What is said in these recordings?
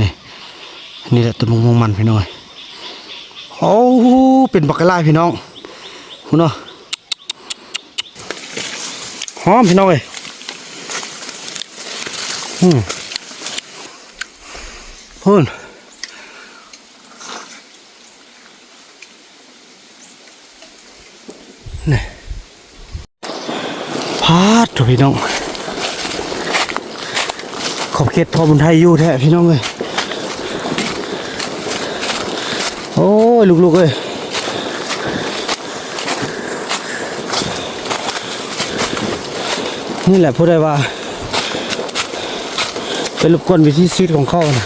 ນີ້ ນີ້ແຫຼະຕົ້ນໝາກມ່ວງມັນພີ່ນ້ອງເອີຍ. ໂອ້ ເປັນບັກຫຼາຍພີ່ນ້ອງ ພຸ້ນເນາະ ຫອມພີ່ນ້ອງເອີຍ. ອືມ ພຸ້ນ ນີ້ ປາດໂທ້ພີ່ນ້ອງ ຂອບເຂດພໍ່ບຸນໄທຢູ່ແທ້ພີ່ນ້ອງເອີຍ. ໂອ້ຍ ລູກໆເອີຍ ນີ້ແຫຼະຜູ້ໃດວ່າໄປລົບກວນວິຖີຊີວິດຂອງເຂົານະ.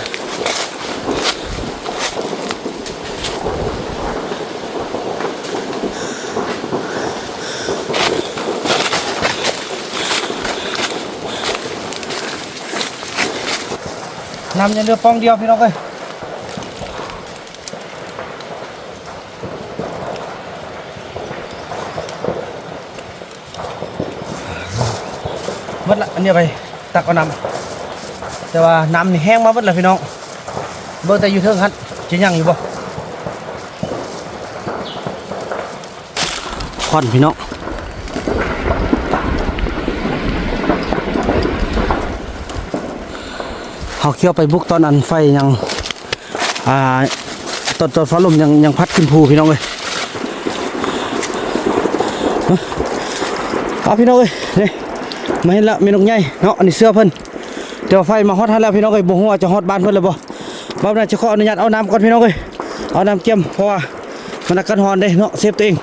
ນ້ຳຍັງເຫຼືອປ່ອງດຽວພີ່ນ້ອງເອີຍ. ໝົດລະ ອັນນີ້ໄປຕັກເອົານ້ຳ ແຕ່ວ່ານ້ຳນີ້ແຫ້ງມາໝົດລະພີ່ນ້ອງ. ເບິ່ງແຕ່ຢູ່ເທິງຫັ້ນ ຈະຍັງຢູ່ບໍ່? ຄວັນພີ່ນ້ອງ ເຮົາຂ້ຽວໄປບຸກຕອນອັນໄຟຍັງ ອ່າ ຕອນ ຕອນຟ້າລົມຍັງ ຍັງພັດຂຶ້ນພູພີ່ນ້ອງເອີຍ. ເອົາພີ່ນ້ອງເອີຍ ນີ້ ມາເຫັນລະແມ່ນົກໃຫຍ່ເນາະ ອັນນີ້ເສື້ອເພິ່ນ ແຕ່ວ່າໄຟມາຮອດຫັ້ນແລ້ວພີ່ນ້ອງເອີຍ. ບໍ່ຮູ້ວ່າຈະຮອດບ້ານເພິ່ນແລ້ວບໍ່? ບ່າວນາຈະຂໍອະນຸຍາດເອົານ້ຳກ່ອນພີ່ນ້ອງເອີຍ ເອົານ້ຳກຽມ ເພາະວ່າມັນອາກາດຮ້ອນເດ້ເນາະ ເຊບຕົວເອງ.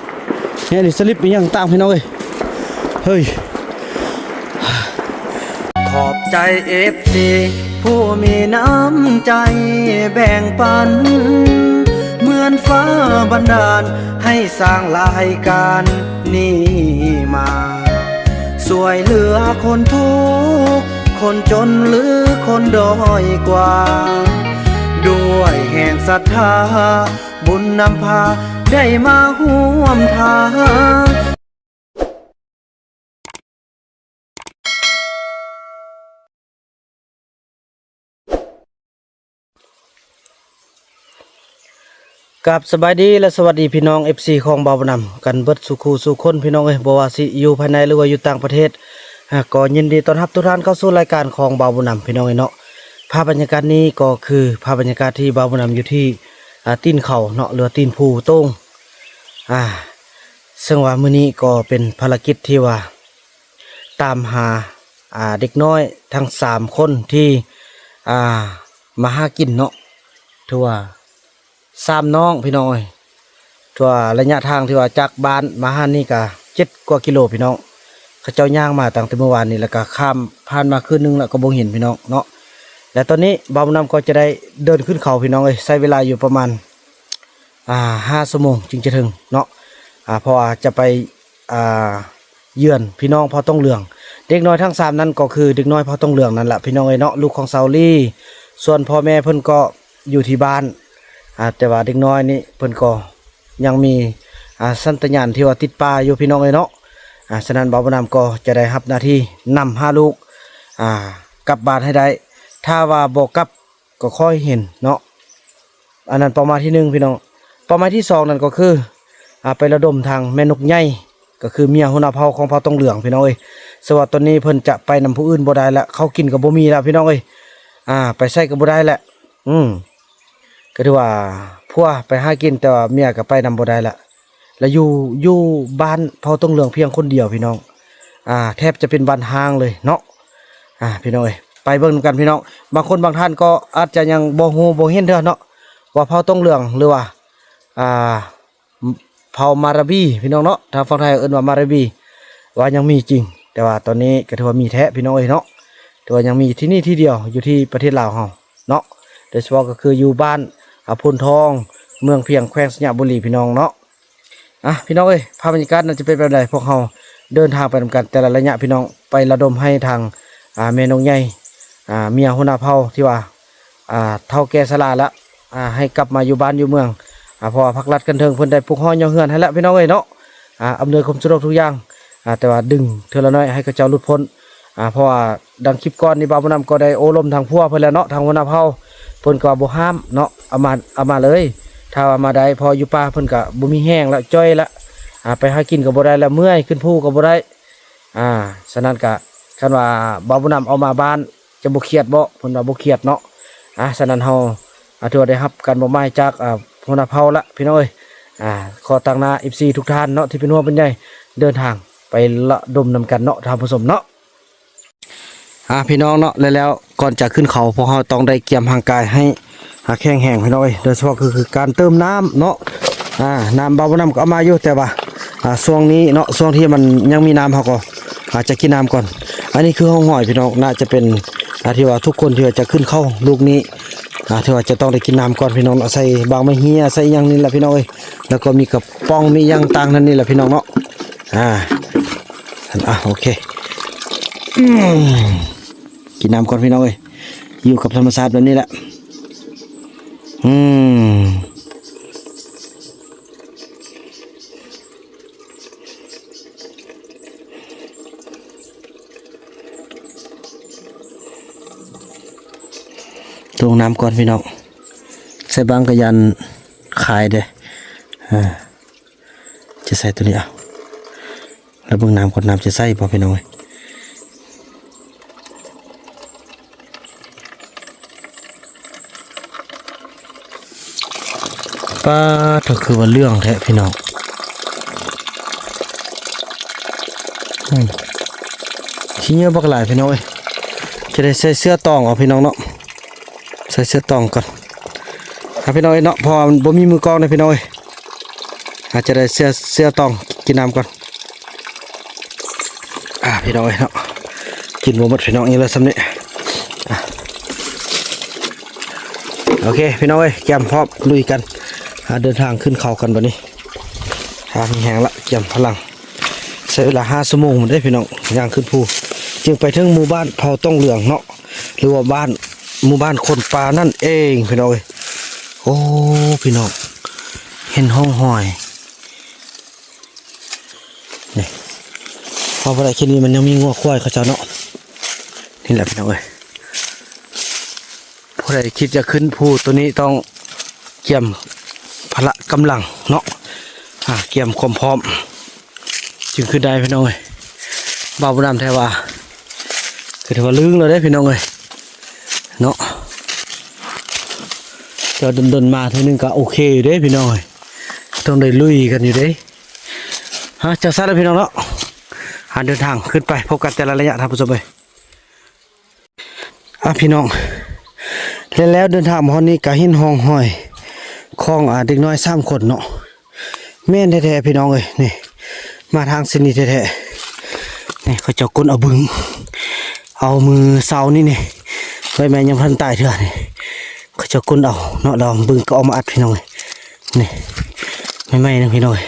ນີ້ ອັນນີ້ສະລິບອີ່ຫຍັງຕ່າງພີ່ນ້ອງເອີຍ ເຮີ້ຍ. ຂອບໃຈເອັຟຊີຜູ້ມີນ້ຳໃຈແບ່ງປັນ ເໝືອນຟ້າບັນດານໃຫ້ສ້າງລາຍການນີ້ມາ ຊ່ວຍເຫຼືອຄົນທຸກຄົນຈົນ ຫຼື ຄົນດ້ອຍກວ່າ ດ້ວຍແຮງສັດທາ ບຸນນຳພາໄດ້ມາຮ່ວມທາງ. ກາບສະບາຍດີ ແລະ ສະຫວັດດີພີ່ນ້ອງເອັຟຊີຂອງບ່າວບຸນນຳກັນເບິດສູ່ຄູ່ສູ່ຄົນພີ່ນ້ອງເອີຍ ບໍ່ວ່າຊິຢູ່ພາຍໃນ ຫຼື ວ່າຢູ່ຕ່າງປະເທດ ກໍຍິນດີຕ້ອນຮັບທຸກທ່ານເຂົ້າສູ່ລາຍການຂອງບ່າວບຸນນຳພີ່ນ້ອງເອີຍເນາະ. ພາບບັນຍາກາດນີ້ກໍຄືພາບບັນຍາກາດທີ່ບ່າວບຸນນຳຢູ່ທີ່ ອ່າ ຕີນເຂົາເນາະ ຫຼືວ່າຕີນພູໂຕ່ງ ອ່າ ເຊິ່ງວ່າມື້ນີ້ກໍເປັນພາລະກິດທີ່ວ່າຕາມຫາ ອ່າ ເດັກນ້ອຍທັງສາມຄົນທີ່ ອ່າ ມາຫາກິນເນາະ ຖືວ່າສາມນ້ອງພີ່ນ້ອງເອີຍ. ຖືວ່າໄລຍະທາງທີ່ວ່າຈາກບ້ານມາຫັ້ນນີ້ກະເຈັດກວ່າກິໂລພີ່ນ້ອງ. ເຂົາເຈົ້າຍ່າງມາຕັ້ງແຕ່ມື້ວານນີ້ ແລ້ວກະຂ້າມຜ່ານມາຄືນໜຶ່ງແລ້ວກໍບໍ່ເຫັນພີ່ນ້ອງເນາະ. ແລະ ຕອນນີ້ບ່າວບຸນນຳກໍຈະໄດ້ເດີນຂຶ້ນເຂົາພີ່ນ້ອງເອີຍ ໃຊ້ເວລາຢູ່ປະມານ ອ່າ ຫ້າຊົ່ວໂມງຈຶ່ງຈະເຖິງເນາະ ອ່າ ເພາະວ່າຈະໄປ ອ່າ ເຢືອນພີ່ນ້ອງເຜົ່າຕົງເຫຼືອງ. ເດັກນ້ອຍທັງສາມນັ້ນກໍຄືເດັກນ້ອຍເຜົ່າຕົງເຫຼືອງນັ້ນລະພີ່ນ້ອງເອີຍເນາະ ລູກຂອງຊາວລີ. ສ່ວນພໍ່ແມ່ເພິ່ນກໍຢູ່ທີ່ບ້ານ ອ່າ ແຕ່ວ່າເດັກນ້ອຍນີ້ເພິ່ນກໍຍັງມີ ອ່າ ສັນຕະຍານທີ່ວ່າຕິດປ່າຢູ່ພີ່ນ້ອງເອີຍເນາະ. ອ່າ ສະນັ້ນບ່າວບຸນນຳກໍຈະໄດ້ຮັບໜ້າທີ່ນຳພາລູກ ອ່າ ກັບບ້ານໃຫ້ໄດ້. ຖ້າວ່າບໍ່ກັບ ກໍຂໍໃຫ້ເຫັນເນາະ. ອັນນັ້ນເປົ້າໝາຍທີໜຶ່ງພີ່ນ້ອງ. ເປົ້າໝາຍທີສອງນັ້ນກໍຄື ອ່າ ໄປລະດົມທາງແມ່ນົກໃຫຍ່ ກໍຄືເມຍຫົວໜ້າເຜົ່າຂອງເຜົ່າຕົງເຫຼືອງພີ່ນ້ອງເອີຍ. ສະວ່າຕອນນີ້ເພິ່ນຈະໄປນຳຜູ້ອື່ນບໍ່ໄດ້ລະ ເຂົ້າກິນກໍບໍ່ມີລະພີ່ນ້ອງເອີຍ. ອ່າ ໄປໃສກໍບໍ່ໄດ້ລະ. ອືມ ກໍຖືວ່າຜົວໄປຫາກິນ ແຕ່ວ່າເມຍກໍໄປນຳບໍ່ໄດ້ລະ. ແລະ ຢູ່ ຢູ່ບ້ານເຜົ່າຕົງເຫຼືອງພຽງຄົນດຽວພີ່ນ້ອງ ອ່າ ແທບຈະເປັນບ້ານຮ້າງເລີຍເນາະ. ອ່າ ພີ່ນ້ອງເອີຍ ໄປເບິ່ງນຳກັນພີ່ນ້ອງ. ບາງຄົນບາງທ່ານກໍອາດຈະຍັງບໍ່ຮູ້ບໍ່ເຫັນເທື່ອເນາະ ວ່າເຜົ່າຕົງເຫຼືອງ ຫຼືວ່າ ອ່າ ເຜົ່າມາຣາບີພີ່ນ້ອງເນາະ ທາງຝັ່ງໄທເອີ້ນວ່າມາຣາບີ ວ່າຍັງມີຈິງ. ແຕ່ວ່າຕອນນີ້ກໍຖືວ່າມີແທ້ພີ່ນ້ອງເອີຍເນາະ ຖືວ່າຍັງມີທີ່ນີ້ທີ່ດຽວຢູ່ທີ່ປະເທດລາວເຮົາ ເນາະ ໂດຍສະເພາະກໍຄືຢູ່ບ້ານ ອາ ໂພນທອງ ເມືອງພຽງ ແຂວງໄຊຍະບູລີ ພີ່ນ້ອງເນາະ. ອ່ະ ພີ່ນ້ອງເອີຍ ພາບບັນຍາກາດນັ້ນຈະເປັນແບບໃດ ພວກເຮົາເດີນທາງໄປນຳກັນແຕ່ລະໄລຍະ ພີ່ນ້ອງ ໄປລະດົມໃຫ້ທາງ ອ່າ ແມ່ນົກໃຫຍ່ ອ່າ ເມຍຫົວໜ້າເຜົ່າທີ່ວ່າ ອ່າ ເຖົ້າແກ່ຊະລາລະ ອ່າ ໃຫ້ກັບມາຢູ່ບ້ານຢູ່ເມືອງ ອ່າ ເພາະວ່າພັກລັດຂັ້ນເທິງເພິ່ນໄດ້ປຸກຫໍ່ຍໍເຮືອນໃຫ້ແລ້ວ ພີ່ນ້ອງເອີຍເນາະ. ອ່າ ອຳນວຍຄວາມສະດວກທຸກຢ່າງ ອ່າ ແຕ່ວ່າດຶງເທື່ອລະໜ້ອຍໃຫ້ເຂົາເຈົ້າຫຼຸດພົ້ນ ອ່າ ເພາະວ່າດັ່ງຄລິບກ່ອນນີ້ ບ່າວບຸນນຳກໍໄດ້ໂອ້ລົມທາງຜົວເພິ່ນແລ້ວເນາະ ທາງຫົວໜ້າເຜົ່າ ເພິ່ນກໍວ່າບໍ່ຫ້າມເນາະ ເອົາມາ ເອົາມາເລີຍ ຖ້າວ່າມາໄດ້ ເພາະຢູ່ປ່າເພິ່ນກໍບໍ່ມີແຮງລະ ຈ່ອຍລະ ອ່າ ໄປຫາກິນກໍບໍ່ໄດ້ລະ ເມື່ອຍ ຂຶ້ນພູກໍບໍ່ໄດ້ ອ່າ ສະນັ້ນກະ ຄັນວ່າບ່າວບຸນນຳເອົາມາບ້ານ ຈະບໍ່ຄຽດບໍ່? ເພິ່ນວ່າບໍ່ຄຽດເນາະ ອ່າ ສະນັ້ນເຮົາ ອ່າ ຖືວ່າໄດ້ຮັບການມອບໝາຍຈາກ ອ່າ ຫົວໜ້າເຜົ່າລະ ພີ່ນ້ອງເອີຍ ອ່າ ຂໍຕາງໜ້າ ເອັຟຊີ ທຸກທ່ານເນາະ ທີ່ເປັນຫ່ວງເປັນໃຍ ເດີນທາງໄປລະດົມນຳກັນເນາະ ທ່ານຜູ້ຊົມເນາະ. ອ່າ ພີ່ນ້ອງເນາະ ແລ້ວ ແລ້ວກ່ອນຈະຂຶ້ນເຂົາ ພວກເຮົາຕ້ອງໄດ້ກຽມຮ່າງກາຍໃຫ້ ອ່າ ແຂງແຮງ ພີ່ນ້ອງເອີຍ ໂດຍສະເພາະກໍຄືການເຕີມນ້ຳເນາະ ອ່າ ນ້ຳບ່າວບຸນນຳກໍເອົາມາຢູ່ ແຕ່ວ່າ ອ່າ ຊ່ວງນີ້ເນາະ ຊ່ວງທີ່ມັນຍັງມີນ້ຳ ເຮົາກໍອາດຈະກິນນ້ຳກ່ອນ. ອັນນີ້ຄືຮ່ອງຮອຍ ພີ່ນ້ອງ ໜ້າຈະເປັນ ອ່າ ທີ່ວ່າທຸກຄົນທີ່ວ່າຈະຂຶ້ນເຂົາລູກນີ້ ອ່າ ທີ່ວ່າຈະຕ້ອງໄດ້ກິນນ້ຳກ່ອນ ພີ່ນ້ອງເນາະ ໃສ່ບາງໄມ້ເຮຍ ໃສ່ອີ່ຫຍັງນີ້ແຫຼະ ພີ່ນ້ອງເອີຍ ແລ້ວກໍມີກະ ປ່ອງມີຫຍັງຕ່າງນັ້ນນີ້ແຫຼະ ພີ່ນ້ອງເນາະ ອ່າ ອ່າ ໂອເຄ ອືມ ກິນນ້ຳກ່ອນ ພີ່ນ້ອງເອີຍ ຢູ່ກັບທຳມະຊາດແບບນີ້ແຫຼະ ອືມ ຕົງນ້ຳກ່ອນ ພີ່ນ້ອງ ໃສ່ບາງກະຢ້ານ ຂາຍເດ້ ເອີ ຈະໃສ່ໂຕນີ້ ເອົາ ແລ້ວເບິ່ງນ້ຳກ່ອນ ນ້ຳຈະໃສ່ບໍ່ ພີ່ນ້ອງເອີຍ ປາດ ກໍຄືວ່າເຫຼືອງແທ້ ພີ່ນ້ອງ ອືມ ຂີ້ເຫຍື້ອບັກຫຼາຍ ພີ່ນ້ອງເອີຍ ຈະໄດ້ໃສ່ເສື້ອຕອງເອົາ ພີ່ນ້ອງເນາະ. ໃສ່ເສື້ອຕອງກ່ອນ ອ່າ ພີ່ນ້ອງເອີຍເນາະ ເພາະວ່າມັນບໍ່ມີມືກ້ອງເດ້ ພີ່ນ້ອງເອີຍ ອາດຈະໄດ້ເສື້ອ ເສື້ອຕອງກິນນ້ຳກ່ອນ ອ່າ ພີ່ນ້ອງເອີຍເນາະ ກິນບໍ່ໝົດ ພີ່ນ້ອງ ຍັງເຫຼືອສ່ຳນີ້ ອ່າ ໂອເຄ ພີ່ນ້ອງເອີຍ ກຽມພ້ອມລຸຍກັນ ອ່າ ເດີນທາງຂຶ້ນເຂົາກັນບັດນີ້ ອ່າ ມີແຮງລະ ກຽມພະລັງ ໃຊ້ເວລາຫ້າຊົ່ວໂມງພຸ້ນເດ້ ພີ່ນ້ອງ ຍ່າງຂຶ້ນພູ ຈຶ່ງໄປເຖິງໝູ່ບ້ານເຜົ່າຕົງເຫຼືອງເນາະ ຫຼືວ່າບ້ານ ໝູ່ບ້ານຄົນປ່ານັ້ນເອງ ພີ່ນ້ອງເອີຍ ໂອ້ ພີ່ນ້ອງ ເຫັນຮ່ອງຮອຍ ນີ້ ເພາະວ່າໄດ້ຄິດນີ້ມັນຍັງມີງົວຄວາຍເຂົາເຈົ້າເນາະ ນີ້ແຫຼະ ພີ່ນ້ອງເອີຍ ຜູ້ໃດຄິດຈະຂຶ້ນພູໂຕນີ້ຕ້ອງກຽມພະລະກຳລັງເນາະ ອ່າ ກຽມຄວາມພ້ອມ ຈຶ່ງຂຶ້ນໄດ້ ພີ່ນ້ອງເອີຍ ບ່າວບຸນນຳແທ້ວ່າ ກໍຖືວ່າລຶ້ງແລ້ວເດ້ ພີ່ນ້ອງເອີຍ ເນາະ ແຕ່ວ່າດົນໆມາເທື່ອໜຶ່ງກໍໂອເຄຢູ່ເດ້ ພີ່ນ້ອງເອີຍ ຕ້ອງໄດ້ລຸຍກັນຢູ່ເດ້ ຮະ ຈັ່ງຊັ້ນລະ ພີ່ນ້ອງເນາະ ຫາເດີນທາງຂຶ້ນໄປ ພົບກັນແຕ່ລະໄລຍະ ທ່ານຜູ້ຊົມເອີຍ. ອ່າ ພີ່ນ້ອງ ແລະ ແລ້ວເດີນທາງມາຮອດນີ້ກະເຫັນຮ່ອງຮອຍຂອງ ອ່າ ເດັກນ້ອຍສາມຄົນເນາະ ແມ່ນແທ້ໆ ພີ່ນ້ອງເອີຍ ນີ້ ມາທາງເສັ້ນນີ້ແທ້ໆ ນີ້ ເຂົາເຈົ້າກົ້ນເອົາບຶ້ງ ເອົາມື້ເຊົ້ານີ້ນີ້ ໃບໄມ້ຍັງບໍ່ທັນຕາຍເທື່ອນີ້ ເຂົາເຈົ້າກົ້ນເອົາເນາະ ແລ້ວບຶ້ງກໍເອົາມາອັດ ພີ່ນ້ອງເອີຍ ນີ້ ໃໝ່ໆ ນະ ພີ່ນ້ອງເອີຍ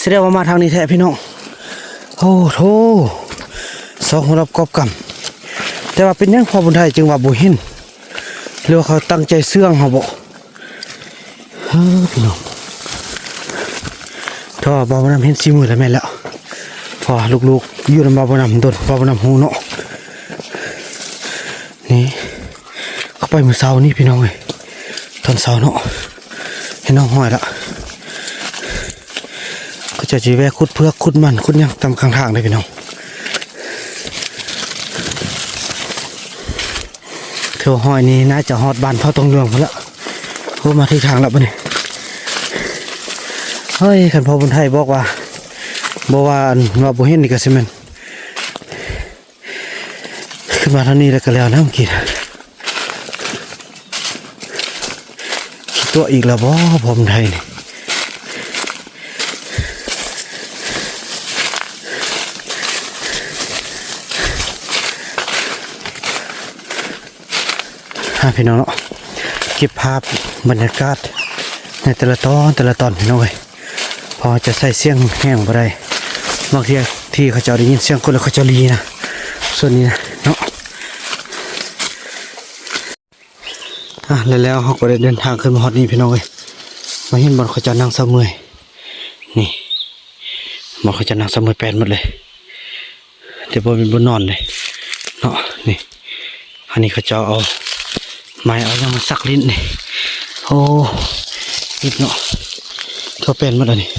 ສະແດງວ່າມາທາງນີ້ແທ້ ພີ່ນ້ອງ ໂອ້ໂທ້ ຊອກຫົວລອບກອບກຳ ແຕ່ວ່າເປັນຫຍັງພໍ່ບຸນໄທຈຶ່ງວ່າບໍ່ເຫັນ ຫຼືວ່າເຂົາຕັ້ງໃຈເຊື່ອງເຮົາບໍ? ເອີ ພີ່ນ້ອງ ຖ້າວ່າບ່າວບຸນນຳເຫັນສີມືແລ້ວແມ່ນແລ້ວ ເພາະວ່າລູກໆຢູ່ນຳບ່າວບຸນນຳດົນ ບ່າວບຸນນຳຮູ້ເນາະ ນີ້ ເຂົາໄປມື້ເຊົ້ານີ້ ພີ່ນ້ອງເອີຍ ຕອນເຊົ້າເນາະ ເຫັນຮ່ອງຮອຍລະ ເຂົາເຈົ້າຊິແວະຂຸດເຜືອກຂຸດມັນຂຸດຫຍັງຕາມຂ້າງທາງເດ້ ພີ່ນ້ອງ ແຖວຮອຍນີ້ໜ້າຈະຮອດບ້ານເຜົ່າຕົງເຫຼືອງພຸ້ນລະ ໂອ້ ມາຖືກທາງລະບັດນີ້ ເຮີ້ຍ ຄັນພໍ່ບຸນໄທບອກວ່າ ບໍ່ວ່າ ອັນ ວ່າບໍ່ເຫັນນີ້ກໍຊິແມ່ນ ຂຶ້ນມາທາງນີ້ແລ້ວກໍແລ້ວນະ ເມື່ອກີ້ນະ ຂີ້ຕົວະອີກແລ້ວບໍ ພໍ່ບຸນໄທນີ້ ອ່າ ພີ່ນ້ອງເນາະ ເກັບພາບບັນຍາກາດໃນແຕ່ລະຕອນ ແຕ່ລະຕອນ ພີ່ນ້ອງເອີຍ ເພາະວ່າຈະໃສ່ສຽງແຮງບໍ່ໄດ້ ບາງເທື່ອທີ່ເຂົາເຈົ້າໄດ້ຍິນສຽງຄົນແລ້ວເຂົາເຈົ້າຫຼີນະ ສ່ວນນີ້ນະເນາະ ອ່າ ແລ້ວ ແລ້ວເຮົາກໍໄດ້ເດີນທາງຂຶ້ນມາຮອດນີ້ ພີ່ນ້ອງເອີຍ ມາເຫັນບ່ອນເຂົາເຈົ້ານັ່ງເຊົາເມື່ອຍ ນີ້ ບ່ອນເຂົາເຈົ້ານັ່ງເຊົາເມື່ອຍແປນໝົດເລີຍ ແຕ່ບໍ່ແມ່ນບ່ອນນອນເດ້ເນາະ ນີ້ ອັນນີ້ເຂົາເຈົ້າເອົາ ໄມ້ເອົາຫຍັງມາສັກຫຼິ້ນນີ້. ໂອ້ ອິດເນາະ ທົ່ວແປນໝົດແລ້ວນີ້.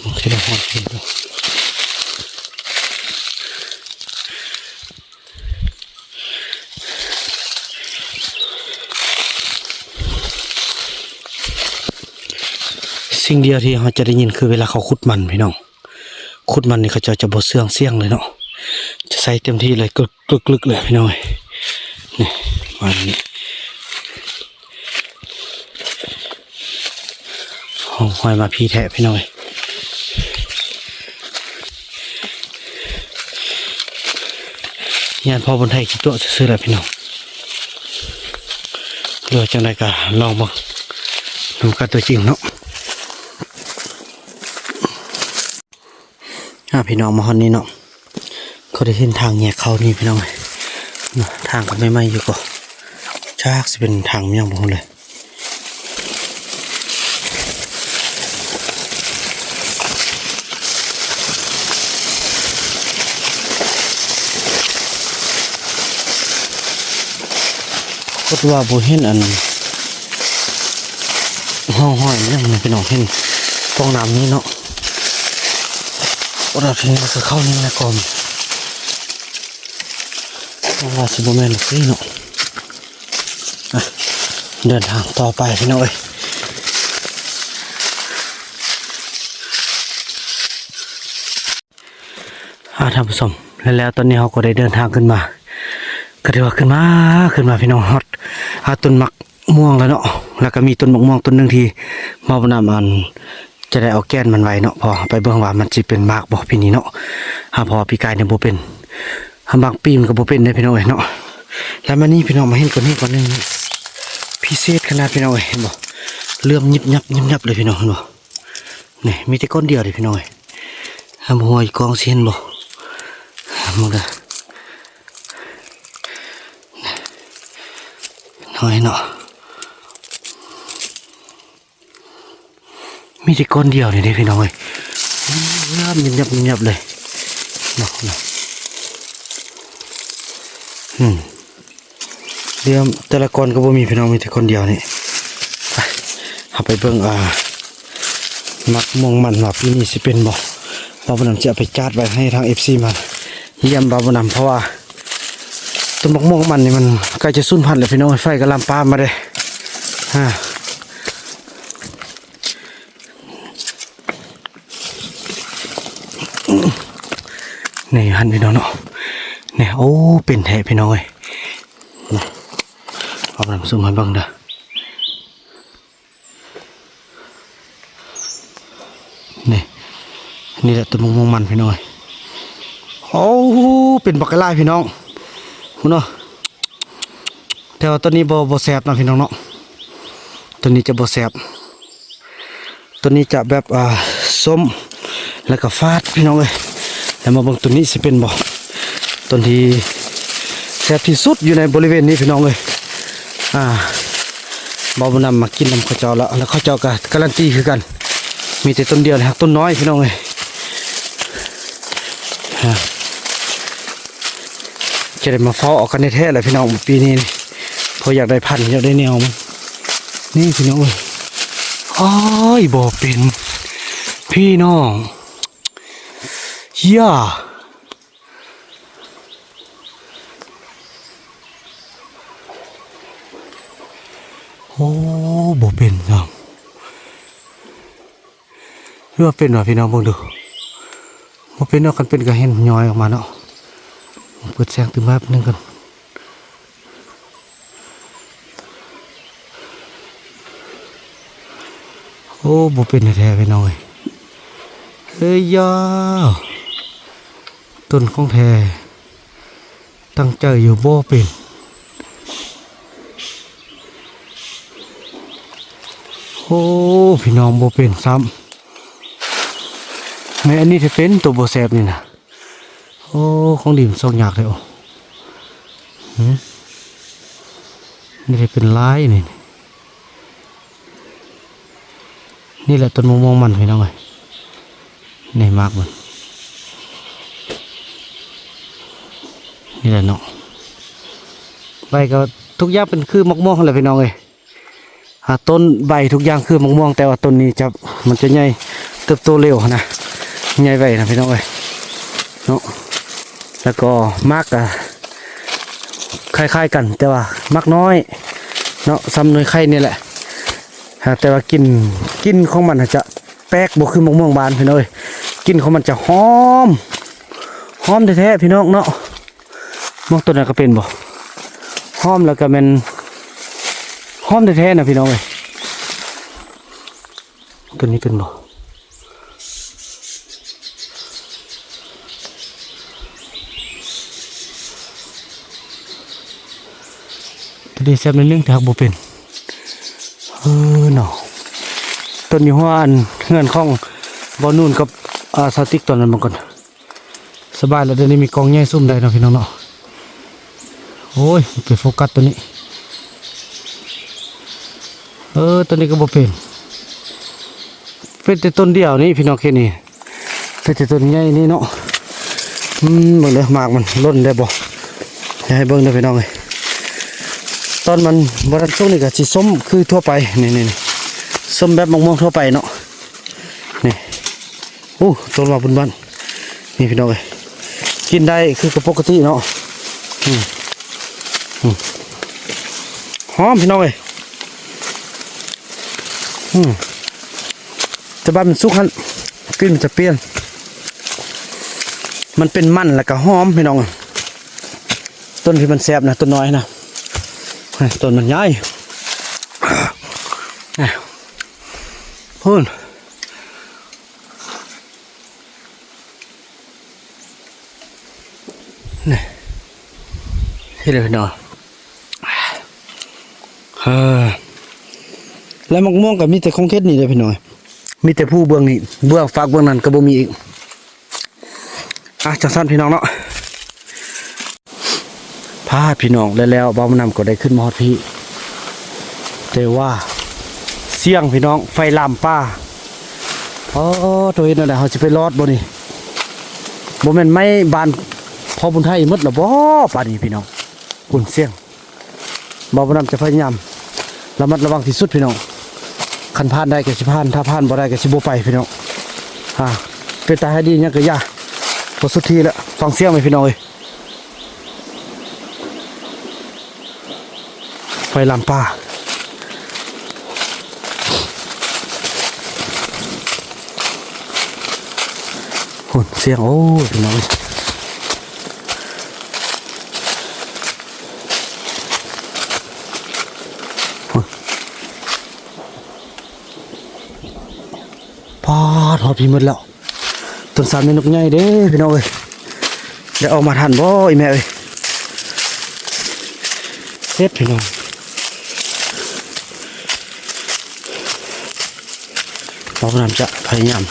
ໂອເຄ ໄດ້ຮອດເຂດແລ້ວ. ສິ່ງດຽວທີ່ເຮົາຈະໄດ້ຍິນຄືເວລາເຂົາຂຸດມັນ ພີ່ນ້ອງ. ຂຸດມັນນີ້ເຂົາເຈົ້າຈະບໍ່ເຊື່ອງສຽງເລີຍເນາະ ຈະໃສ່ເຕັມທີ່ເລີຍ ກຶກໆໆ ເລີຍ ພີ່ນ້ອງເອີຍ. ນີ້ ມານີ້ ໂອ້ ຫ້ອຍມາພີ້ແທ້ ພີ່ນ້ອງເອີຍ. ຢ້ານພໍ່ບຸນໄທຂີ້ຕົວະຊື່ໆ ແຫຼະ ພີ່ນ້ອງ ຫຼືວ່າຈັ່ງໃດກະລອງເບິ່ງນຳກັນຕົວຈິງເນາະ. ອ່າ ພີ່ນ້ອງ ມາຮອດນີ້ເນາະ ກໍໄດ້ເຫັນທາງແຍກເຂົ້ານີ້ ພີ່ນ້ອງເອີຍ. ທາງກໍໃໝ່ໆ ຢູ່ ກໍຈັກຊິເປັນທາງຫຍັງບໍ່ຮູ້ເລີຍ. ປາກົດວ່າບໍ່ເຫັນອັນຮ່ອງຮອຍຫຍັງເນາະ ພີ່ນ້ອງ ເຫັນປ່ອງນ້ຳນີ້ເນາະ. ໂອ້ ດາວເພັງກໍຄືເຂົ້ານີ້ນະ ກໍຫວັງວ່າຊິບໍ່ແມ່ນດອກເດ້ເນາະ. ອ່ະ ເດີນທາງຕໍ່ໄປ ພີ່ນ້ອງເອີຍ. ອ່າ ທ່ານຜູ້ຊົມ ແລ້ວ ແລ້ວຕອນນີ້ເຮົາກໍໄດ້ເດີນທາງຂຶ້ນມາ ກໍຖືວ່າຂຶ້ນມາ ຂຶ້ນມາ ພີ່ນ້ອງ ຮອດ ອ່າ ຕົ້ນໝາກມ່ວງແລ້ວເນາະ. ແລ້ວກໍມີຕົ້ນໝາກມ່ວງຕົ້ນໜຶ່ງທີ່ບ່າວບຸນນຳ ອັນ ຈະໄດ້ເອົາແກ່ນມັນໄວ້ເນາະ ເພາະເຮົາໄປເບິ່ງວ່າມັນຊິເປັນໝາກບໍ່ປີນີ້ເນາະ. ອ່າ ເພາະວ່າປີກາຍນີ້ບໍ່ເປັນ ຫາ ບາງປີມັນກໍບໍ່ເປັນເດ້ ພີ່ນ້ອງເອີຍເນາະ. ແລ້ວມານີ້ ພີ່ນ້ອງ ມາເຫັນກ້ອນຫີນກ້ອນໜຶ່ງ ພິເສດຂະໜາດ ພີ່ນ້ອງເອີຍ ເຫັນບໍ່? ເຫຼື້ອມຍິບຍັບຍິບຍັບເລີຍ ພີ່ນ້ອງ ເຫັນບໍ່? ນີ້ ມີແຕ່ກ້ອນດຽວເດ້ ພີ່ນ້ອງເອີຍ. ຫາ ບໍ່ຮູ້ວ່າອີກກ້ອງຊິເຫັນບໍ່ ເບິ່ງເດີ ນ້ອຍເນາະ. ມີແຕ່ກ້ອນດຽວນີ້ເດ້ ພີ່ນ້ອງເອີຍ ງາມຍິບຍັບຍິບຍັບເລີຍເນາະ. ອືມ ດຽວແຕ່ລະກ້ອນກໍບໍ່ມີ ພີ່ນ້ອງ ມີແຕ່ກ້ອນດຽວນີ້. ໄປ ເຮົາໄປເບິ່ງ ອ່າ ໝາກມ່ວງມັນວ່າປີນີ້ຊິເປັນບໍ່. ບ່າວບຸນນຳຈະເອົາໄປຈາດໄວ້ໃຫ້ທາງເອັຟຊີມາຢ້ຽມບ່າວບຸນນຳ ເພາະວ່າ ຕົ້ນໝາກມ່ວງມັນນີ້ມັນໃກ້ຈະສູນພັນແລ້ວ ພີ່ນ້ອງເອີຍ ໄຟກໍລາມປາມມາເດ້. ອ່າ ນີ້ຫັ້ນ ພີ່ນ້ອງເນາະ ນີ້ ໂອ້ ເປັນແທ້ ພີ່ນ້ອງເອີຍ. ນີ້ ເອົານຳຊູມໃຫ້ເບິ່ງເດີ. ນີ້ ນີ້ແຫຼະຕົ້ນໝາກມ່ວງມັນ ພີ່ນ້ອງເອີຍ. ໂອ້ ເປັນບັກຫຼາຍ ພີ່ນ້ອງ ພຸ້ນເນາະ. ແຕ່ວ່າຕົ້ນນີ້ບໍ່ ບໍ່ແຊບເນາະ ພີ່ນ້ອງເນາະ ຕົ້ນນີ້ຈະບໍ່ແຊບ. ຕົ້ນນີ້ຈະແບບ ອ່າ ສົ້ມ ແລ້ວກໍຝາດ ພີ່ນ້ອງເອີຍ. ແລ້ວມາເບິ່ງຕົ້ນນີ້ຊິເປັນບໍ່ ຕົ້ນທີ່ແຊບທີ່ສຸດຢູ່ໃນບໍລິເວນນີ້ ພີ່ນ້ອງເອີຍ. ອ່າ ບ່າວບຸນນຳມາກິນນຳເຂົາເຈົ້າລະ ແລ້ວເຂົາເຈົ້າກໍກາຣັນຕີຄືກັນ ມີແຕ່ຕົ້ນດຽວ ແຕ່ຫາກຕົ້ນນ້ອຍ ພີ່ນ້ອງເອີຍ. ອ່າ ຈະໄດ້ມາເຝົ້າເອົາກັນແທ້ໆແຫຼະ ພີ່ນ້ອງ ປີນີ້ນີ້ ເພາະຢາກໄດ້ພັນ ຢາກໄດ້ແນວມັນນີ້ ພີ່ນ້ອງເອີຍ. ອ້າຍ ບໍ່ເປັນ ພີ່ນ້ອງ ຢ່າ ໂອ້ ບໍ່ເປັນຊ້ຳ. ຫຼືວ່າເປັນຫວາ ພີ່ນ້ອງ ເບິ່ງດູ. ບໍ່ເປັນດອກ ຄັນເປັນກໍເຫັນຍ້ອຍອອກມາເນາະ. ເປີດແສງຕື່ມມາແປັບໜຶ່ງກ່ອນ. ໂອ້ ບໍ່ເປັນແທ້ໆ ພີ່ນ້ອງເອີຍ. ເອີຍຢາ ຕົ້ນຂອງແທ້. ຕັ້ງໃຈຢູ່ບໍ່ເປັນ. ໂອ້ ພີ່ນ້ອງ ບໍ່ເປັນຊ້ຳ. ແມ່ນ ອັນນີ້ຈະເປັນໂຕບໍ່ແຊບນີ້ນະ. ໂອ້ ຂອງດີມັນຊອກຍາກແທ້. ໂອ້ ຫື ນີ້ຈະເປັນລາຍນີ້. ນີ້ແຫຼະຕົ້ນມະມ່ວງມັນ ພີ່ນ້ອງເອີຍ. ນີ້ໝາກມັນ ນີ້ແຫຼະເນາະ ໃບກໍທຸກຢ່າງເປັນຄືໝາກມ່ວງຫັ້ນແຫຼະພີ່ນ້ອງເອີຍ. ຫາຕົ້ນໃບທຸກຢ່າງຄືໝາກມ່ວງ ແຕ່ວ່າຕົ້ນນີ້ຈະ ມັນຈະໃຫຍ່ເຕີບໂຕເລັວຫັ້ນນະ ໃຫຍ່ໄວນະພີ່ນ້ອງເອີຍເນາະ. ແລ້ວກໍໝາກກະຄ້າຍໆກັນ ແຕ່ວ່າໝາກນ້ອຍເນາະ ສ່ຳໜ່ວຍໄຂ່ນີ້ແຫຼະ. ຫາ ແຕ່ວ່າກິ່ນ ກິ່ນຂອງມັນຈະແປກ ບໍ່ຄືໝາກມ່ວງບານພີ່ນ້ອງເອີຍ. ກິ່ນຂອງມັນຈະຫອມ ຫອມແທ້ໆພີ່ນ້ອງເນາະ. ໝາກຕົ້ນນັ້ນກໍເປັນບໍ່? ຫອມ ແລ້ວກໍແມ່ນຫອມແທ້ໆນະພີ່ນ້ອງເອີຍ. ຕົ້ນນີ້ເປັນບໍ່? ຕົວນີ້ແຊບໜ້ອຍໜຶ່ງ ແຕ່ຫາກບໍ່ເປັນ. ເອີເນາະ ຕົ້ນຢູ່ຫົວອັນເຮືອນຂອງບ່າວນູນກັບ ອ່າ ສາວຕິກຕອນນັ້ນເບິ່ງກ່ອນ. ສະບາຍແລ້ວ ດຽວນີ້ມີກ້ອງໃຫຍ່ຊູມໄດ້ເນາະພີ່ນ້ອງເນາະ. ໂອ້ຍ ໄປໂຟກັສຕົວນີ້ ເອີ ຕົວນີ້ກໍບໍ່ເປັນ ເປັນແຕ່ຕົ້ນດຽວນີ້ພີ່ນ້ອງ ເຂດນີ້ ເປັນແຕ່ຕົ້ນໃຫຍ່ນີ້ເນາະ. ອືມ ເບິ່ງເດີ ໝາກມັນຫຼົ່ນໄດ້ບໍ່ ໃຫ້ເບິ່ງເດີພີ່ນ້ອງເອີຍ. ຕອນມັນບໍ່ທັນສຸກນີ້ກໍຊິສົ້ມຄືທົ່ວໄປ ນີ້ໆ ສົ້ມແບບໝາກມ່ວງທົ່ວໄປເນາະ ນີ້. ໂອ້ ຕົ້ນວ່າບຸນບັນ ນີ້ພີ່ນ້ອງເອີຍ ກິນໄດ້ຄືກັບປົກກະຕິເນາະ. ອືມ ອືມ ຫອມພີ່ນ້ອງເອີຍ. ອືມ ແຕ່ບາດມັນສຸກຫັ້ນ ກິ່ນມັນຈະປ່ຽນ ມັນເປັນມັນ ແລ້ວກໍຫອມພີ່ນ້ອງ. ຕົ້ນທີ່ມັນແຊບນະ ຕົ້ນນ້ອຍນະ ຕົ້ນມັນໃຫຍ່ ພຸ້ນ. ນີ້ ເຫັນແລ້ວພີ່ນ້ອງ ເອີ ແລ້ວໝາກມ່ວງກໍມີແຕ່ຂອງເຂດນີ້ເດ້ພີ່ນ້ອງ ມີແຕ່ພູເບື້ອງນີ້ ເບື້ອງຟາກເບື້ອງນັ້ນກໍບໍ່ມີອີກ. ອ່ະ ຈັ່ງຊັ້ນພີ່ນ້ອງເນາະ ພາພີ່ນ້ອງ ແລ້ວໆ ບ່າວບຸນນຳກໍໄດ້ຂຶ້ນມາຮອດພີ້ ແຕ່ວ່າສຽງພີ່ນ້ອງ ໄຟລາມປ່າ. ອໍ ໂຕ ເຮັດແນວໃດເຮົາຊິໄປລອດບໍ່ນີ້? ບໍ່ແມ່ນໄມ້ບ້ານພໍ່ບຸນໄທໝົດລະບໍ່ ປ່ານນີ້ພີ່ນ້ອງ? ພຸ້ນ ສຽງ ບ່າວບຸນນຳຈະພະຍາຍາມລະມັດລະວັງທີ່ສຸດພີ່ນ້ອງ ຄັນຜ່ານໄດ້ກໍຊິຜ່ານ ຖ້າຜ່ານບໍ່ໄດ້ກໍຊິບໍ່ໄປພີ່ນ້ອງ. ອ່າ ເປັນຕາໃຫ້ດີຫຍັງກໍຢ່າ ບໍ່ສຸດທີ່ແລ້ວ. ຟັງສຽງໄວ້ພີ່ນ້ອງເອີຍ ໄຟລາມປ່າ ພຸ້ນ ສຽງ ໂອ້ຍ ພີ່ນ້ອງເອີຍ. ປາດ ຮອດພີ້ໝົດແລ້ວ. ຕົ້ນສາມແມ່ນົກໃຫຍ່ເດ້ພີ່ນ້ອງເອີຍ ໄດ້ອອກມາທັນບໍ່ອີ່ແມ່ເອີຍ? ເຮັດພີ່ນ້ອງ ເຮົານຳຈະພະຍາຍາມ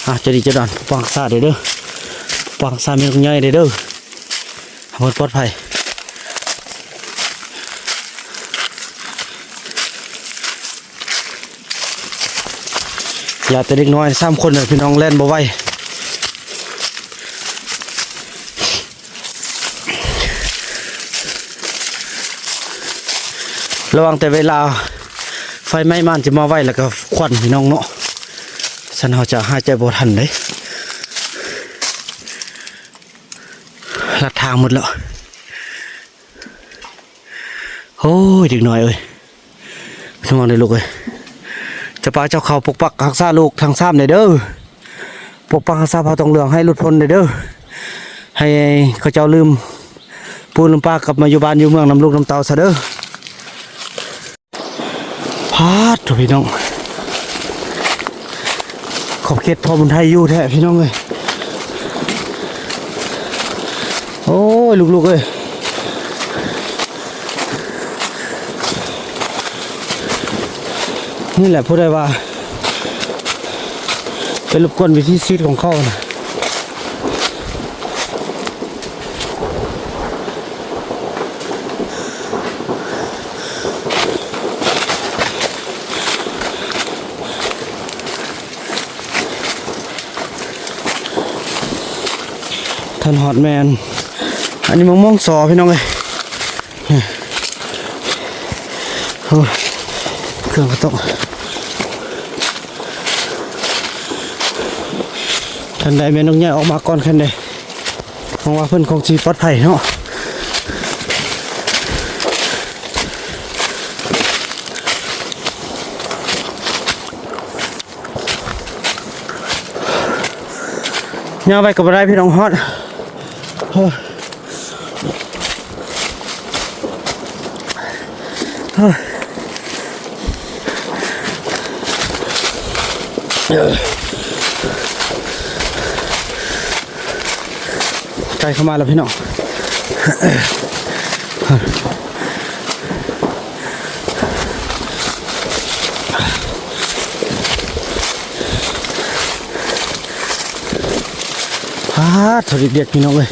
ອ່າ ຈະດີຈະດອນ ປົກປັກຮັກສາໄດ້ເດີ ປົກປັກຮັກສາແມ່ນົກໃຫຍ່ໄດ້ເດີ. ໃຫ້ເພິ່ນປອດໄພ ຢ່າແຕ່ເດັກນ້ອຍ ສາມຄົນນະພີ່ນ້ອງ ແລ່ນບໍ່ໄຫວ. ລະວັງແຕ່ເວລາໄຟໄໝ້ມັນຈະມາໄວ ແລ້ວກໍຄວັນພີ່ນ້ອງເນາະ ຊັ້ນເຮົາຈະຫາຍໃຈບໍ່ທັນເດ້. ລັດທາງໝົດແລ້ວ. ໂອ້ຍ ເດັກນ້ອຍເອີຍ ເປັນຫ່ວງເດີລູກເອີຍ. ເຈົ້າປ່າເຈົ້າເຂົາປົກປັກຮັກສາລູກທັງສາມແດ່ເດີ ປົກປັກຮັກສາເຜົ່າຕອງເຫຼືອງໃຫ້ຫຼຸດພົ້ນແດ່ເດີ ໃຫ້ເຂົາເຈົ້າລືມປູລືມປາ ກັບມາຢູ່ບ້ານຢູ່ເມືອງນຳລູກນຳເຕົ້າຊະເດີ. ພາດໂທ້ ພີ່ນ້ອງ ຂອບເຂດພໍ່ບຸນໄທຢູ່ແທ້ພີ່ນ້ອງເອີຍ. ໂອ້ຍ ລູກໆເອີຍ ນີ້ແຫຼະ ຜູ້ໃດວ່າໄປລົບກວນວິຖີຊີວິດຂອງເຂົານະ. ທ່ານຮອດແມ່ນ ອັນນີ້ໝາກມ່ວງຊໍພີ່ນ້ອງເອີຍ. ໂອ້ຍ ເຄື່ອງກະຕົກ. ທັນໃດແມ່ນົກໃຫຍ່ອອກມາກ່ອນຄັນໃດ. ຫວັງວ່າເພິ່ນຄົງຊິປອດໄພເນາະ. ຍ່າງໄປກໍບໍ່ໄດ້ພີ່ນ້ອງ ຮ້ອນ. ໃກ້ເຂົ້າມາແລ້ວພີ່ນ້ອງ. ປາດ ໂທ້ ເດັກໆ ພີ່ນ້ອງເອີຍ.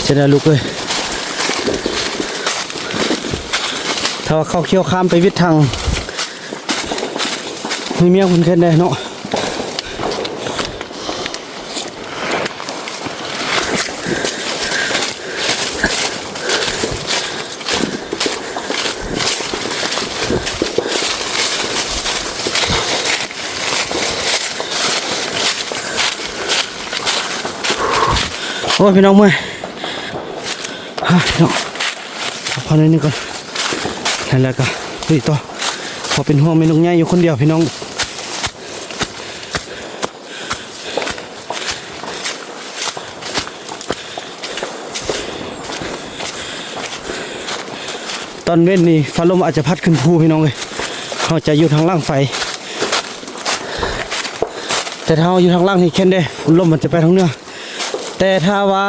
ເສຍດາຍລູກເອີຍ. ຖ້າວ່າເຂົາຂ້ຽວຂ້າມໄປວິດທາງ ມີເມຍຄົນແຄນແດ່ເນາະ. ໂອ້ຍ ພີ່ນ້ອງເມື່ອຍ ຮະ ເນາະ ພັກຜ່ອນໜ້ອຍໜຶ່ງກ່ອນ ແລ້ວກໍລຸຍຕໍ່ ເພາະເປັນຫ່ວງແມ່ນົກໃຫຍ່ຢູ່ຄົນດຽວພີ່ນ້ອງ. ຕອນເວັນນີ້ຟ້າລົມອາດຈະພັດຂຶ້ນພູພີ່ນ້ອງເອີຍ. ເຮົາຈະຢູ່ທາງຫຼັງໄຟ ແຕ່ຖ້າເຮົາຢູ່ທາງຫຼັງນີ້ແຄນແດ່ ລົມມັນຈະໄປທາງເໜືອ. ແຕ່ຖ້າວ່າ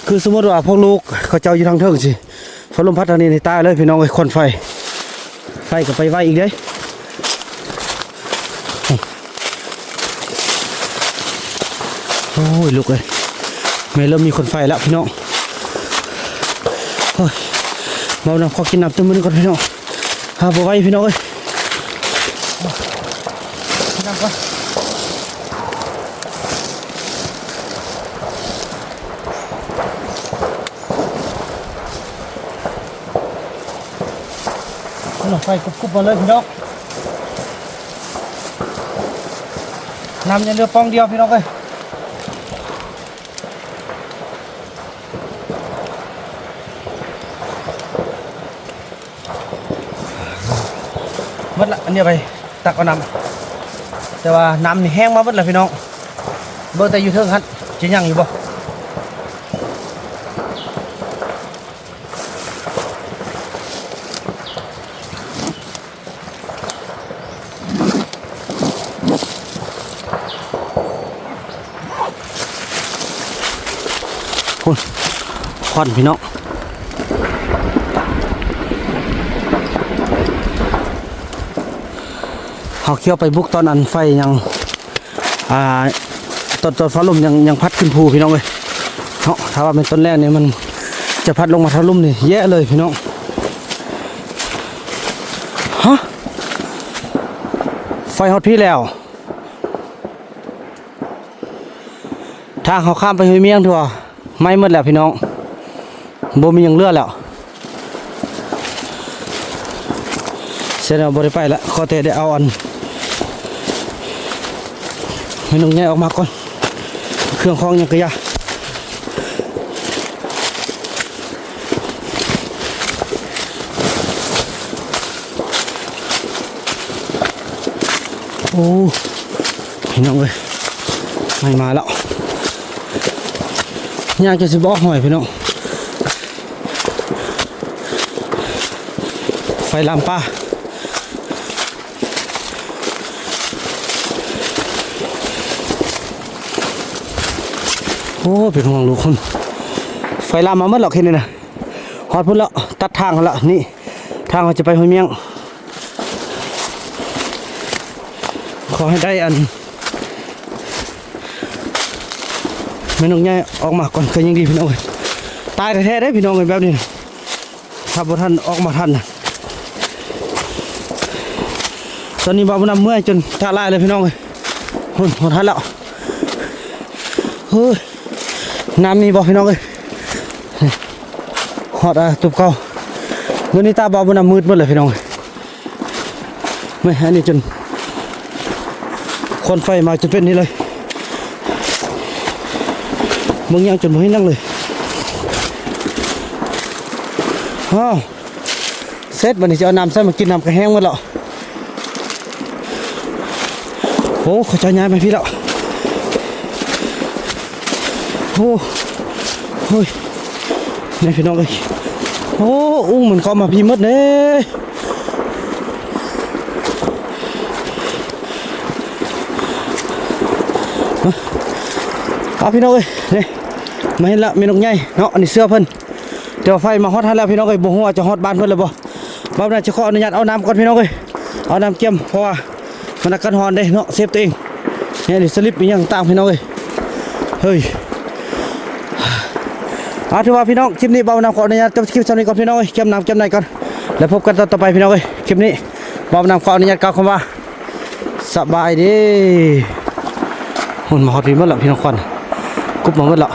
ຄືສົມມຸດວ່າພວກລູກເຂົາເຈົ້າຢູ່ທາງເທິງຊີ້ ຟ້າລົມພັດທາງນີ້ນີ້ຕາຍເລີຍພີ່ນ້ອງເອີຍ. ຄວັນໄຟ ໄຟກໍໄປໄວອີກເດ້. ໂອ້ຍ ລູກເອີຍ ແມ່ເລີ່ມມີຄວັນໄຟແລ້ວພີ່ນ້ອງ. ໂອ້ຍ ເວົ້ານຳ ຂໍກິນນ້ຳຕື່ມມື້ນີ້ກ່ອນພີ່ນ້ອງ. ຫາບໍ່ໄຫວພີ່ນ້ອງເອີຍ ກິນນ້ຳກ່ອນ. ໂອ້ ໄຟກຸບໆ ມາເລີຍພີ່ນ້ອງ. ນ້ຳຍັງເຫຼືອປ່ອງດຽວພີ່ນ້ອງເອີຍ. ໝົດລະ ອັນນີ້ໄປຕັກເອົານ້ຳ ແຕ່ວ່ານ້ຳນີ້ແຫ້ງມາໝົດລະພີ່ນ້ອງ. ເບິ່ງແຕ່ຢູ່ເທິງຫັ້ນ ຈະຍັງຢູ່ບໍ່? ພຸ້ນ ຄວັນພີ່ນ້ອງ. ເຮົາຂ້ຽວໄປບຸກຕອນອັນໄຟຍັງ ອ່າ ຕອນ ຕອນຟ້າລົມຍັງ ຍັງພັດຂຶ້ນພູພີ່ນ້ອງເອີຍເນາະ. ຖ້າວ່າແມ່ນຕອນແລງນີ້ ມັນຈະພັດລົງມາທາງລຸ່ມນີ້ແຍ່ເລີຍພີ່ນ້ອງ. ຮະ ໄຟຮອດພີ້ແລ້ວ. ທາງເຮົາຂ້າມໄປຫ້ວຍມຽງທົ່ວ ໄໝ້ໝົດແລ້ວພີ່ນ້ອງ ບໍ່ມີຫຍັງເຫຼືອແລ້ວ. ສະນັ້ນບໍ່ໄດ້ໄປລະ ຂໍແຕ່ໄດ້ເອົາອັນ ແມ່ນົກໃຫຍ່ອອກມາກ່ອນ ເຄື່ອງຂອງຫຍັງກະຢ່າ. ໂອ້ ພີ່ນ້ອງເອີຍ ໄໝ້ມາແລ້ວ ຍ່າງຈົນຊິບໍ່ອອກຫອຍພີ່ນ້ອງ ໄຟລາມປ່າ. ໂອ້ ເປັນຫ່ວງລູກຄົນ ໄຟລາມມາໝົດແລ້ວເຂດນີ້ນະ ຮອດພຸ້ນແລ້ວ ຕັດທາງຫັ້ນລະ ນີ້ ທາງເຮົາຈະໄປຫ້ວຍມຽງ ຂໍໃຫ້ໄດ້ອັນ ແມ່ນົກໃຫຍ່ອອກມາກ່ອນ ກໍຍັງດີພີ່ນ້ອງເອີຍ ຕາຍແທ້ໆເດ້ພີ່ນ້ອງເອີຍ ແບບນີ້ນະ. ຖ້າບໍ່ທັນອອກມາທັນນະ ຕອນນີ້ບ່າວບຸນນຳເມື່ອຍຈົນຕາລາຍເລີຍພີ່ນ້ອງເອີຍ ພຸ້ນ ຮອດຫັ້ນແລ້ວ ໂອ້ຍ ນ້ຳມີບໍ່ພີ່ນ້ອງເອີຍ? ຮອດ ອ່າ ຕຸບເກົ່າ. ມື້ນີ້ຕາບ່າວບຸນນຳມືດໝົດເລີຍພີ່ນ້ອງເອີຍ. ແມ່ ອັນນີ້ຈົນຄວັນໄຟມາຈົນເປັນນີ້ເລີຍ. ເບິ່ງຫຍັງຈົນບໍ່ເຫັນຫຍັງເລີຍ. ອ້າວ ເສັດ ບັດນີ້ຈະເອົານ້ຳໃສ່ມາກິນ ນ້ຳກະແຫ້ງໝົດແລ້ວ. ໂອ້ ເຂົາເຈົ້າຍ້າຍມາພີ້ແລ້ວ. ໂອ້ ໂອ້ຍ ນີ້ພີ່ນ້ອງເອີຍ. ໂອ້ ອຸ້ງມັນເຂົ້າມາພີ້ໝົດເດ້. ເອົາ ພີ່ນ້ອງເອີຍ ນີ້ ມາເຫັນລະ ແມ່ນົກໃຫຍ່ເນາະ. ອັນນີ້ເສື້ອເພິ່ນ ແຕ່ວ່າໄຟມາຮອດຫັ້ນແລ້ວພີ່ນ້ອງເອີຍ. ບໍ່ຮູ້ວ່າຈະຮອດບ້ານເພິ່ນແລ້ວບໍ່. ບ່າວບຸນນຳຈະຂໍອະນຸຍາດເອົານ້ຳກ່ອນພີ່ນ້ອງເອີຍ. ເອົານ້ຳກຽມ ເພາະວ່າມັນອາກາດຮ້ອນເດ້ເນາະ ເຊບຕົວເອງ. ນີ້ ອັນນີ້ສະລິບອີ່ຫຍັງຕ່າງພີ່ນ້ອງເອີຍ. ເຮີ້ຍ ເອົາ ຖືວ່າພີ່ນ້ອງ ຄລິບນີ້ບ່າວບຸນນຳຂໍອະນຸຍາດຈົບຄລິບຊ່ຳນີ້ກ່ອນພີ່ນ້ອງເອີຍ. ກຽມນ້ຳກຽມໃນກ່ອນ ແລ້ວພົບກັນຕອນຕໍ່ໄປພີ່ນ້ອງເອີຍ. ຄລິບນີ້ບ່າວບຸນນຳຂໍອະນຸຍາດກ່າວຄຳວ່າ ສະບາຍດີ. ຫຸ່ນມາຮອດພີ້ໝົດແລ້ວພີ່ນ້ອງ ຄວັນກຸບມາໝົດແລ້ວ.